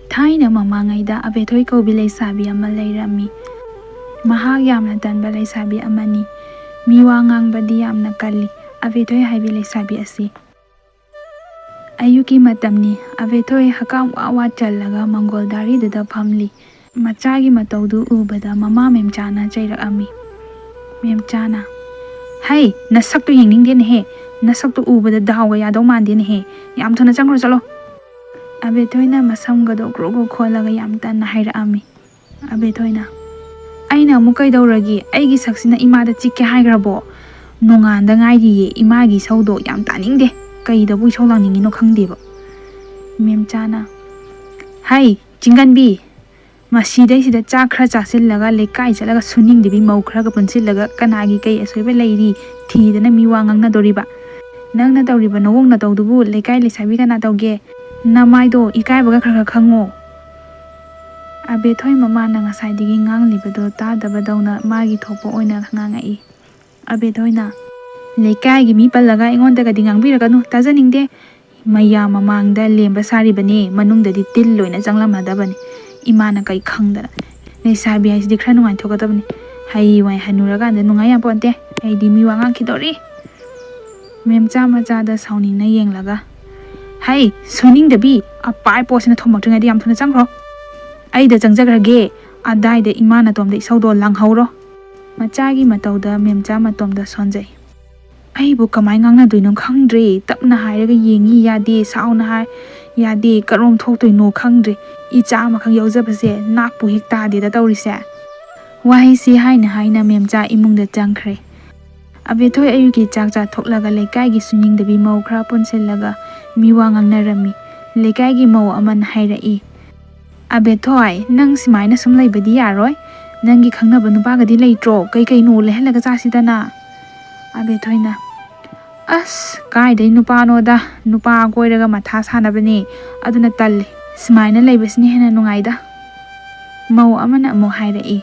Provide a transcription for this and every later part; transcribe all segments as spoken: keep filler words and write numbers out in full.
ꯊꯥꯏꯅ ꯃꯃꯥꯡꯉꯩꯗ ꯑꯕꯦꯊꯣꯏ ꯀꯧꯕꯤ ꯂꯩꯁꯥꯕꯤ ꯑꯃ ꯂꯩꯔꯝꯃꯤ꯫ ꯃꯍꯥꯛ ꯌꯥꯝꯅ ꯇꯟꯕ ꯂꯩꯁꯥꯕꯤ ꯑꯃꯅꯤ꯫ ꯃꯤꯋꯥ ꯉꯥꯡꯕꯗꯤ ꯌꯥꯝꯅ ꯀꯜꯂꯤ꯫ ꯑꯕꯦꯊꯣꯏ ꯍꯥꯏꯕꯤ ꯂꯩꯁꯥꯕꯤ ꯑꯁꯤ꯫ ꯑꯌꯨꯛꯀꯤ ꯃꯇꯝꯅꯤ꯫ ꯑꯕꯦꯊꯣꯏ ꯍꯀꯥꯝ ꯋꯥ ꯋꯥ ꯆꯜꯂꯒ ꯃꯪꯒꯣꯜ ꯗꯥꯔꯤꯗꯨꯗ ꯐꯝꯂꯤ꯫ ꯃꯆꯥꯒꯤ ꯃꯇꯧꯗꯨ ꯎꯕꯗ ꯃꯃꯥ ꯃꯦꯝꯆꯥꯅ ꯆꯩꯔꯛꯑꯝꯃꯤ꯫ ꯃꯦꯝꯆꯥꯅ, "ꯍꯩ, ꯅꯁꯛꯇꯨ ꯌꯦꯡꯅꯤꯡꯗꯦꯅꯦꯍꯦ꯫ ꯅꯁꯛꯇꯨ ꯎꯕꯗ ꯗꯥꯎꯒ ꯌꯥꯗꯧ ꯃꯥꯟꯗꯦꯅꯦꯍꯦ꯫ ꯌꯥꯝ ꯊꯨꯅ ꯆꯪꯈ꯭ꯔꯣ ꯆꯠꯂꯣ꯫" ꯑꯕꯦꯊꯣꯏꯅ ꯃꯁꯝꯒꯗꯣ ꯒ꯭ꯔꯨ ꯒ꯭ꯔꯨ ꯈꯣꯜꯂꯒ ꯌꯥꯝ ꯇꯟꯅ ꯍꯥꯏꯔꯛꯑꯝꯃꯤ꯫ ꯑꯕꯦꯊꯣꯏꯅ, "ꯑꯩꯅ ꯑꯃꯨꯛ ꯀꯩꯗꯧꯔꯒꯦ? ꯑꯩꯒꯤ ꯁꯛꯁꯤꯅ ꯏꯃꯥꯗ ꯆꯤꯛꯀꯦ ꯍꯥꯏꯈ꯭ꯔꯕꯣ? ꯅꯣꯡꯉꯥꯟꯗ ꯉꯥꯏꯔꯤꯌꯦ, ꯏꯃꯥꯒꯤ ꯏꯁꯧꯗꯣ ꯌꯥꯝ ꯇꯥꯅꯤꯡꯗꯦ꯫ ꯀꯩꯗꯕꯨ ꯏꯁꯧ ꯂꯥꯡꯅꯤꯡꯉꯤꯅꯣ ꯈꯪꯗꯦꯕ꯫" ꯃꯦꯝꯆꯥꯅ, "ꯍꯩ, ꯆꯤꯡꯒꯟꯕꯤ, ꯃꯁꯤꯗꯩꯁꯤꯗ ꯆꯥꯛ ꯈꯔ ꯆꯥꯁꯤꯜꯂꯒ ꯂꯩꯀꯥꯏ ꯆꯠꯂꯒ ꯁꯨꯅꯤꯡꯗꯕꯤ ꯃꯧ ꯈꯔꯒ ꯄꯨꯟꯁꯤꯜꯂꯒ ꯀꯅꯥꯒꯤ ꯀꯩ ꯑꯁꯣꯏꯕ ꯂꯩꯔꯤ ꯊꯤꯗꯅ ꯃꯤ ꯋꯥ ꯉꯥꯡꯅꯗꯣꯔꯤꯕ? ꯅꯪꯅ ꯇꯧꯔꯤꯕ ꯅꯑꯣꯡ ꯅꯇꯧꯗꯨꯕꯨ ꯂꯩꯀꯥꯏ ꯂꯩꯁꯥꯕꯤ ꯀꯅꯥ ꯇꯧꯒꯦ? ꯅꯃꯥꯏꯗꯣ ꯏꯀꯥꯏꯕꯒ ꯈꯔ ꯈꯔ ꯈꯪꯉꯣ꯫" ꯑꯕꯦꯊꯣꯏ ꯃꯃꯥꯅ ꯉꯁꯥꯏꯗꯒꯤ ꯉꯥꯡꯂꯤꯕꯗꯣ ꯇꯥꯗꯕꯗꯧꯅ ꯃꯥꯒꯤ ꯊꯣꯛꯄ ꯑꯣꯏꯅ ꯉꯥꯡꯉꯛꯏ꯫ ꯑꯕꯦꯊꯣꯏꯅ, "ꯂꯩꯀꯥꯏꯒꯤ ꯃꯤ ꯄꯜꯂꯒ ꯑꯩꯉꯣꯟꯗꯒꯗꯤ ꯉꯥꯡꯕꯤꯔꯛꯀꯅꯨ, ꯇꯥꯖꯅꯤꯡꯗꯦ꯫ ꯃꯌꯥꯝ ꯃꯃꯥꯡꯗ ꯂꯦꯝꯕ ꯁꯥꯔꯤꯕꯅꯤ, ꯃꯅꯨꯡꯗꯗꯤ ꯇꯤꯜ ꯂꯣꯏꯅ ꯆꯪꯂꯝꯃꯗꯕꯅꯤ꯫ ꯏꯃꯥꯅ ꯀꯩ ꯈꯪꯗꯅ꯫ ꯂꯩꯁꯥꯕꯤ ꯍꯥꯏꯁꯤꯗꯤ ꯈꯔ ꯅꯨꯡꯉꯥꯏꯊꯣꯛꯀꯗꯕꯅꯤ꯫ ꯍꯌꯦꯡꯋꯥꯏ ꯍꯟꯅꯨꯔꯀꯥꯟꯗ ꯅꯨꯡꯉꯥꯏ ꯌꯥꯄꯣꯟꯇꯦ꯫ ꯑꯩꯗꯤ ꯃꯤ ꯋꯥ ꯉꯥꯡꯈꯤꯗꯧꯔꯤ꯫" ꯃꯦꯝꯆꯥ ꯃꯆꯥꯗ ꯁꯥꯎꯅꯤꯡꯅ ꯌꯦꯡꯂꯒ, "ꯍꯩ, ꯁꯨꯅꯤꯡꯗꯕꯤ, ꯑꯄꯥꯏ ꯄꯣꯠꯁꯤꯅ ꯊꯣꯝꯃꯛꯇ꯭ꯔꯤꯉꯩꯗ ꯌꯥꯝ ꯊꯨꯅ ꯆꯪꯈ꯭ꯔꯣ꯫ ꯑꯩꯗ ꯆꯪꯖꯈ꯭ꯔꯒꯦ꯫ ꯑꯗꯥꯏꯗ ꯏꯃꯥ ꯅꯇꯣꯝꯗ ꯏꯁꯧꯗꯣ ꯂꯥꯡꯍꯧꯔꯣ꯫" ꯃꯆꯥꯒꯤ ꯃꯇꯧꯗ ꯃꯦꯝꯆꯥ ꯃꯇꯣꯝꯗ ꯁꯣꯟꯖꯩ꯫ "ꯑꯩꯕꯨ ꯀꯃꯥꯏ ꯉꯥꯡꯅꯗꯣꯏꯅꯣ ꯈꯪꯗ꯭ꯔꯦ꯫ ꯇꯞꯅ ꯍꯥꯏꯔꯒ ꯌꯦꯡꯉꯤ ꯌꯥꯗꯦ, ꯁꯥꯎꯅ ꯍꯥꯏ ꯌꯥꯗꯦ, ꯀꯔꯣꯝ ꯊꯣꯛꯇꯣꯏꯅꯣ ꯈꯪꯗ꯭ꯔꯦ꯫ ꯏꯆꯥ ꯑꯃꯈꯛ ꯌꯥꯎꯖꯕꯁꯦ ꯅꯥꯛꯄꯨ ꯍꯦꯛ ꯇꯥꯗꯦꯗ ꯇꯧꯔꯤꯁꯦ꯫" ꯋꯥꯍꯩꯁꯤ ꯍꯥꯏꯅ ꯍꯥꯏꯅ ꯃꯦꯝꯆꯥ ꯏꯃꯨꯡꯗ ꯆꯪꯈ꯭ꯔꯦ꯫ ꯑꯕꯦꯊꯣꯏ ꯑꯌꯨꯛꯀꯤ ꯆꯥꯛ ꯆꯥꯊꯣꯛꯂꯒ ꯂꯩꯀꯥꯏꯒꯤ ꯁꯨꯅꯤꯡꯗꯕꯤ ꯃꯧ ꯈꯔ ꯄꯨꯟꯁꯤꯜꯂꯒ ꯃꯤ ꯋꯥ ꯉꯥꯡꯅꯔꯝꯃꯤ꯫ ꯂꯩꯀꯥꯏꯒꯤ ꯃꯧ ꯑꯃꯅ ꯍꯥꯏꯔꯛꯏ, "ꯑꯕꯦꯊꯣꯏ, ꯅꯪ ꯁꯨꯃꯥꯏꯅ ꯁꯨꯝ ꯂꯩꯕꯗꯤ ꯌꯥꯔꯣꯏ꯫ ꯅꯪꯒꯤ ꯈꯪꯅꯕ ꯅꯨꯄꯥꯒꯗꯤ ꯂꯩꯇ꯭ꯔꯣ? ꯀꯩ ꯀꯩꯅꯣ ꯂꯩꯍꯜꯂꯒ ꯆꯥꯁꯤꯗꯅ꯫" ꯑꯕꯦꯊꯣꯏꯅ, "ꯑꯁ, ꯀꯥꯏꯗꯩ ꯅꯨꯄꯥꯅꯣꯗ, ꯅꯨꯄꯥ ꯀꯣꯏꯔꯒ ꯃꯊꯥ ꯁꯥꯅꯕꯅꯦ, ꯑꯗꯨꯅ ꯇꯜꯂꯦ꯫ ꯁꯨꯃꯥꯏꯅ ꯂꯩꯕꯁꯤꯅ ꯍꯦꯟꯅ ꯅꯨꯡꯉꯥꯏꯗ꯫" ꯃꯧ ꯑꯃꯅ ꯑꯃꯨꯛ ꯍꯥꯏꯔꯛꯏ,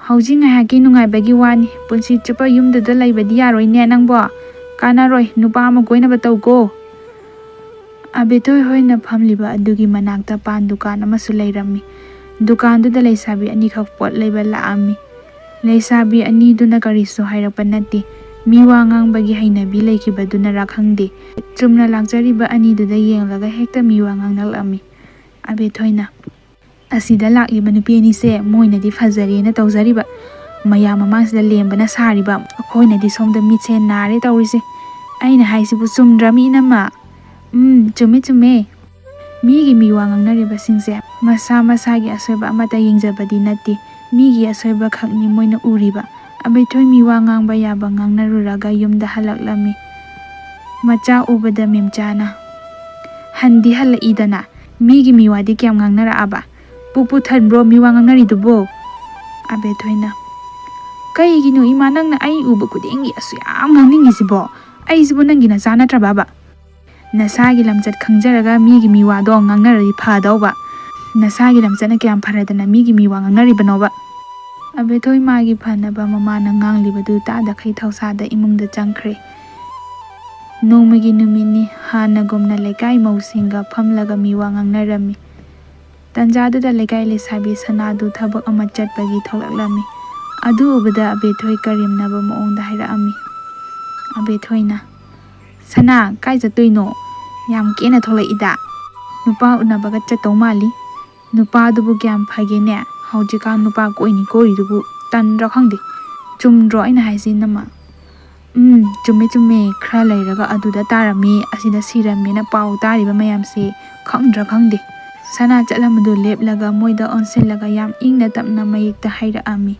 "ꯍꯧꯖꯤꯛ ꯉꯥꯏꯍꯥꯛꯀꯤ ꯅꯨꯡꯉꯥꯏꯕꯒꯤ ꯋꯥꯅꯤ, ꯄꯨꯟꯁꯤ ꯆꯨꯞꯄ ꯌꯨꯝꯗꯨꯗ ꯂꯩꯕꯗꯤ ꯌꯥꯔꯣꯏꯅꯦ ꯅꯪꯕꯣ꯫ ꯀꯥꯟꯅꯔꯣꯏ, ꯅꯨꯄꯥ ꯑꯃ ꯀꯣꯏꯅꯕ ꯇꯧꯀꯣ꯫" ꯑꯕꯦꯊꯣꯏ ꯍꯣꯏꯅ ꯐꯝꯂꯤꯕ ꯑꯗꯨꯒꯤ ꯃꯅꯥꯛꯇ ꯄꯥꯟ ꯗꯨꯀꯥꯟ ꯑꯃꯁꯨ ꯂꯩꯔꯝꯃꯤ꯫ ꯗꯨꯀꯥꯟꯗꯨꯗ ꯂꯩꯁꯥꯕꯤ ꯑꯅꯤꯈꯛ ꯄꯣꯠ ꯂꯩꯕ ꯂꯥꯛꯑꯝꯃꯤ꯫ ꯂꯩꯁꯥꯕꯤ ꯑꯅꯤꯗꯨꯅ ꯀꯔꯤꯁꯨ ꯍꯥꯏꯔꯛꯄ ꯅꯠꯇꯦ꯫ ꯃꯤ ꯋꯥ ꯉꯥꯡꯕꯒꯤ ꯍꯩꯅꯕꯤ ꯂꯩꯈꯤꯕꯗꯨꯅꯔꯥ ꯈꯪꯗꯦ, ꯆꯨꯝꯅ ꯂꯥꯛꯆꯔꯤꯕ ꯑꯅꯤꯗꯨꯗ ꯌꯦꯡꯂꯒ ꯍꯦꯛꯇ ꯃꯤ ꯋꯥ ꯉꯥꯡꯅꯔꯛꯂꯝꯃꯤ꯫ ꯑꯕꯦꯊꯣꯏꯅ, "ꯑꯁꯤꯗ ꯂꯥꯛꯂꯤꯕ ꯅꯨꯄꯤ ꯑꯅꯤꯁꯦ ꯃꯣꯏꯅꯗꯤ ꯐꯖꯔꯦꯅ ꯇꯧꯖꯔꯤꯕ, ꯃꯌꯥꯝ ꯃꯃꯥꯡꯁꯤꯗ ꯂꯦꯝꯕꯅ ꯁꯥꯔꯤꯕ, ꯑꯩꯈꯣꯏꯅꯗꯤ ꯁꯣꯝꯗ ꯃꯤꯠꯁꯦ ꯅꯥꯔꯦ ꯇꯧꯔꯤꯁꯦ꯫ ꯑꯩꯅ ꯍꯥꯏꯁꯤꯕꯨ ꯆꯨꯝꯗ꯭ꯔꯃꯤ, ꯏꯅꯝꯃ?" "ꯎꯝ, ꯆꯨꯝꯃꯦ, ꯆꯨꯝꯃꯦ꯫ ꯃꯤꯒꯤ ꯃꯤ ꯋꯥ ꯉꯥꯡꯅꯔꯤꯕꯁꯤꯡꯁꯦ ꯃꯁꯥ ꯃꯁꯥꯒꯤ ꯑꯁꯣꯏꯕ ꯑꯃꯠꯇ ꯌꯦꯡꯖꯕꯗꯤ ꯅꯠꯇꯦ꯫ ꯃꯤꯒꯤ ꯑꯁꯣꯏꯕ ꯈꯛꯅꯤ ꯃꯣꯏꯅ ꯎꯔꯤꯕ꯫ ꯑꯕꯦꯊꯣꯏ ꯃꯤ ꯋꯥ ꯉꯥꯡꯕ ꯌꯥꯕ ꯉꯥꯡꯅꯔꯨꯔꯒ ꯌꯨꯝꯗ ꯍꯜꯂꯛꯂꯝꯃꯤ꯫ ꯃꯆꯥ ꯎꯕꯗ ꯃꯦꯝꯆꯥꯅ, "ꯍꯟꯗꯤ ꯍꯜꯂꯛꯏꯗꯅ, ꯃꯤꯒꯤ ꯃꯤ ꯋꯥꯗꯤ ꯀꯌꯥꯝ ꯉꯥꯡꯅꯔꯛꯑꯕ? ꯄꯨꯄꯨ ꯊꯟꯕ꯭ꯔꯣ ꯃꯤ ꯋꯥ ꯉꯥꯡꯅꯔꯤꯗꯨꯕꯣ?" ꯑꯕꯦꯊꯣꯏꯅ, "ꯀꯩꯒꯤꯅꯣ ꯏꯃꯥ, ꯅꯪꯅ ꯑꯩ ꯎꯕ ꯈꯨꯗꯤꯡꯒꯤ ꯑꯁꯨꯛ ꯌꯥꯝ ꯉꯥꯡꯅꯤꯡꯉꯤꯁꯤꯕꯣ? ꯑꯩꯁꯤꯕꯨ ꯅꯪꯒꯤ ꯅꯆꯥ ꯅꯠꯇ꯭ꯔꯕꯕ? ꯅꯁꯥꯒꯤ ꯂꯝꯆꯠ ꯈꯪꯖꯔꯒ ꯃꯤꯒꯤ ꯃꯤ ꯋꯥꯗꯣ ꯉꯥꯡꯅꯔꯗꯤ ꯐꯗꯧꯕ꯫ ꯅꯁꯥꯒꯤ ꯂꯝꯆꯠꯅ ꯀꯌꯥꯝ ꯐꯔꯗꯅ ꯃꯤꯒꯤ ꯃꯤ ꯋꯥ ꯉꯥꯡꯅꯔꯤꯕꯅꯣꯕ?" ꯑꯕꯦꯊꯣꯏ ꯃꯥꯒꯤ ꯐꯅꯕ ꯃꯃꯥꯅ ꯉꯥꯡꯂꯤꯕꯗꯨ ꯇꯥꯗꯈꯩ ꯊꯧꯁꯥꯗ ꯏꯃꯨꯡꯗ ꯆꯪꯈ꯭ꯔꯦ꯫ ꯅꯣꯡꯃꯒꯤ ꯅꯨꯃꯤꯠꯅꯤ꯫ ꯍꯥꯟꯅꯒꯨꯝꯅ ꯂꯩꯀꯥꯏ ꯃꯧꯁꯤꯡꯒ ꯐꯝꯂꯒ ꯃꯤ ꯋꯥ ꯉꯥꯡꯅꯔꯝꯃꯤ꯫ ꯇꯟꯖꯥꯗꯨꯗ ꯂꯩꯀꯥꯏ ꯂꯩꯁꯥꯕꯤ ꯁꯅꯥꯗꯨ ꯊꯕꯛ ꯑꯃ ꯆꯠꯄꯒꯤ ꯊꯣꯛꯂꯛꯂꯝꯃꯤ꯫ ꯑꯗꯨ ꯎꯕꯗ ꯑꯕꯦꯊꯣꯏ ꯀꯔꯦꯝꯅꯕ ꯃꯑꯣꯡꯗ ꯍꯥꯏꯔꯛꯑꯝꯃꯤ꯫ ꯑꯕꯦꯊꯣꯏꯅ, "ꯁꯅꯥ, ꯀꯥꯏ ꯆꯠꯇꯣꯏꯅꯣ? ꯌꯥꯝ ꯀꯦꯅ ꯊꯣꯛꯂꯛꯏꯗ꯫ ꯅꯨꯄꯥ ꯎꯅꯕꯒ ꯆꯠꯇꯧ ꯃꯥꯜꯂꯤ꯫ ꯅꯨꯄꯥꯗꯨꯕꯨ ꯀꯌꯥꯝ ꯐꯒꯦꯅꯦ? ꯍꯧꯖꯤꯛꯀꯥꯟ ꯅꯨꯄꯥ ꯀꯣꯏꯅꯤ ꯀꯣꯏꯔꯤꯗꯨꯕꯨ ꯇꯟꯗ꯭ꯔꯣ ꯈꯪꯗꯦ꯫ ꯆꯨꯝꯗ꯭ꯔꯣ ꯑꯩꯅ ꯍꯥꯏꯁꯤ, ꯏꯅꯝꯃ?" "ꯎꯝ, ꯆꯨꯝꯃꯦ, ꯆꯨꯝꯃꯦ꯫ ꯈꯔ ꯂꯩꯔꯒ ꯑꯗꯨꯗ ꯇꯥꯔꯝꯃꯤ, ꯑꯁꯤꯗ ꯁꯤꯔꯝꯃꯦꯅ ꯄꯥꯎ ꯇꯥꯔꯤꯕ ꯃꯌꯥꯝꯁꯦ ꯈꯪꯗ꯭ꯔꯥ ꯈꯪꯗꯦ?" ꯁꯅꯥ ꯆꯠꯂꯝꯕꯗꯨ ꯂꯦꯞꯂꯒ ꯃꯣꯏꯗ ꯑꯣꯟꯁꯤꯜꯂꯒ ꯌꯥꯝ ꯏꯪꯅ ꯇꯞꯅ ꯃꯌꯦꯛꯇ ꯍꯥꯏꯔꯛꯑꯝꯃꯤ꯫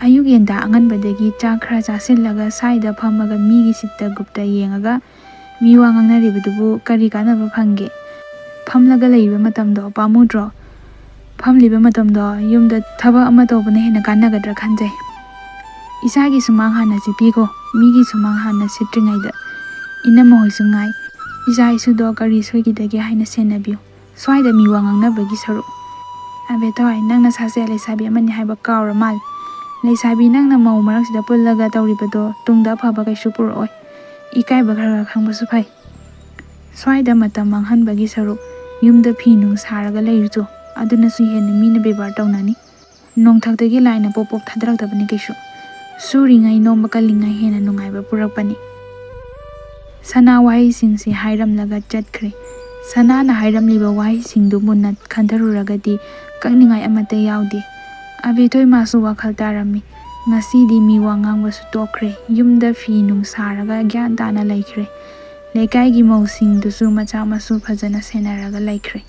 ꯑꯌꯨꯛ ꯌꯦꯟꯗꯥ ꯑꯉꯟꯕꯗꯒꯤ ꯆꯥꯛ ꯈꯔ ꯆꯥꯁꯤꯜꯂꯒ ꯁꯥꯏꯗ ꯐꯝꯃꯒ ꯃꯤꯒꯤ ꯁꯤꯠꯇ ꯒꯨꯞꯇ ꯌꯦꯡꯉꯒ ꯃꯤ ꯋꯥ ꯉꯥꯡꯅꯔꯤꯕꯗꯨꯕꯨ ꯀꯔꯤ ꯀꯥꯟꯅꯕ ꯐꯪꯒꯦ? ꯐꯝꯂꯒ ꯂꯩꯔꯤꯕ ꯃꯇꯝꯗꯣ ꯄꯥꯝꯃꯨꯗ꯭ꯔꯣ? ꯐꯝꯂꯤꯕ ꯃꯇꯝꯗꯣ ꯌꯨꯝꯗ ꯊꯕꯛ ꯑꯃ ꯇꯧꯕꯅ ꯍꯦꯟꯅ ꯀꯥꯟꯅꯒꯗ꯭ꯔꯥ ꯈꯟꯖꯩ꯫ ꯏꯆꯥꯒꯤ ꯁꯨꯃꯥꯡ ꯍꯥꯟꯅ ꯁꯤꯠꯄꯤꯈꯣ, ꯃꯤꯒꯤ ꯁꯨꯃꯥꯡ ꯍꯥꯟꯅ ꯁꯤꯠꯇ꯭ꯔꯤꯉꯩꯗ꯫ ꯏꯅꯝꯃ ꯍꯣꯏꯁꯨ ꯉꯥꯏ꯫ ꯏꯆꯥ ꯏꯁꯨꯗꯣ ꯀꯔꯤ ꯁꯣꯏꯈꯤꯗꯒꯦ ꯍꯥꯏꯅ ꯁꯦꯟꯅꯕꯤꯌꯨ꯫ ꯁ꯭ꯋꯥꯏꯗ ꯃꯤ ꯋꯥ ꯉꯥꯡꯅꯕꯒꯤ ꯁꯔꯨꯛ꯫ ꯑꯕꯦꯊꯣꯏ, ꯅꯪ ꯅꯁꯥꯁꯦ ꯂꯩꯁꯥꯕꯤ ꯑꯃꯅꯤ ꯍꯥꯏꯕ ꯀꯥꯎꯔ ꯃꯥꯜꯂꯦ꯫ ꯂꯩꯁꯥꯕꯤ ꯅꯪꯅ ꯃꯧ ꯃꯔꯛꯁꯤꯗ ꯄꯨꯜꯂꯒ ꯇꯧꯔꯤꯕꯗꯣ ꯇꯨꯡꯗ ꯑꯐꯕ ꯀꯩꯁꯨ ꯄꯨꯔꯛꯑꯣꯏ꯫ ꯏꯀꯥꯏꯕ ꯈꯔ ꯈꯔ ꯈꯪꯕꯁꯨ ꯐꯩ꯫ ꯁ꯭ꯋꯥꯏꯗ ꯃꯇꯝ ꯃꯥꯡꯍꯟꯕꯒꯤ ꯁꯔꯨꯛ ꯌꯨꯝꯗ ꯐꯤ ꯅꯨꯡ ꯁꯥꯔꯒ ꯂꯩꯔꯨꯆꯣ, ꯑꯗꯨꯅꯁꯨ ꯍꯦꯟꯅ ꯃꯤꯅ ꯕꯦꯕꯥꯔ ꯇꯧꯅꯅꯤ꯫ ꯅꯣꯡꯊꯛꯇꯒꯤ ꯂꯥꯏꯅ ꯄꯣꯞ ꯄꯣꯞ ꯊꯥꯗꯔꯛꯇꯕꯅꯤ ꯀꯩꯁꯨ꯫ ꯁꯨꯔꯤꯉꯩ ꯅꯣꯝꯕ ꯀꯜꯂꯤꯉꯩ ꯍꯦꯟꯅ ꯅꯨꯡꯉꯥꯏꯕ ꯄꯨꯔꯛꯄꯅꯤ꯫ ꯁꯅꯥ ꯋꯥꯍꯩꯁꯤꯡꯁꯤ ꯍꯥꯏꯔꯝꯂꯒ ꯆꯠꯈ꯭ꯔꯦ꯫ ꯁꯅꯥꯅ ꯍꯥꯏꯔꯝꯂꯤꯕ ꯋꯥꯍꯩꯁꯤꯡꯗꯨ ꯃꯨꯟꯅ ꯈꯟꯊꯔꯨꯔꯒꯗꯤ ꯀꯛꯅꯤꯡꯉꯥꯏ ꯑꯃꯠꯇ ꯌꯥꯎꯗꯦ꯫ ꯑꯕꯦꯊꯣꯏꯃꯥꯁꯨ ꯋꯥꯈꯜ ꯇꯥꯔꯝꯃꯤ꯫ ꯉꯁꯤꯗꯤ ꯃꯤ ꯋꯥ ꯉꯥꯡꯕꯁꯨ ꯇꯣꯛꯈ꯭ꯔꯦ꯫ ꯌꯨꯝꯗ ꯐꯤ ꯅꯨꯡ ꯁꯥꯔꯒ ꯒ꯭ꯌꯥꯟ ꯇꯥꯅ ꯂꯩꯈ꯭ꯔꯦ꯫ ꯂꯩꯀꯥꯏꯒꯤ ꯃꯧꯁꯤꯡꯗꯨꯁꯨ ꯃꯆꯥ ꯃꯁꯨ ꯐꯖꯅ ꯁꯦꯟꯅꯔꯒ ꯂꯩꯈ꯭ꯔꯦ꯫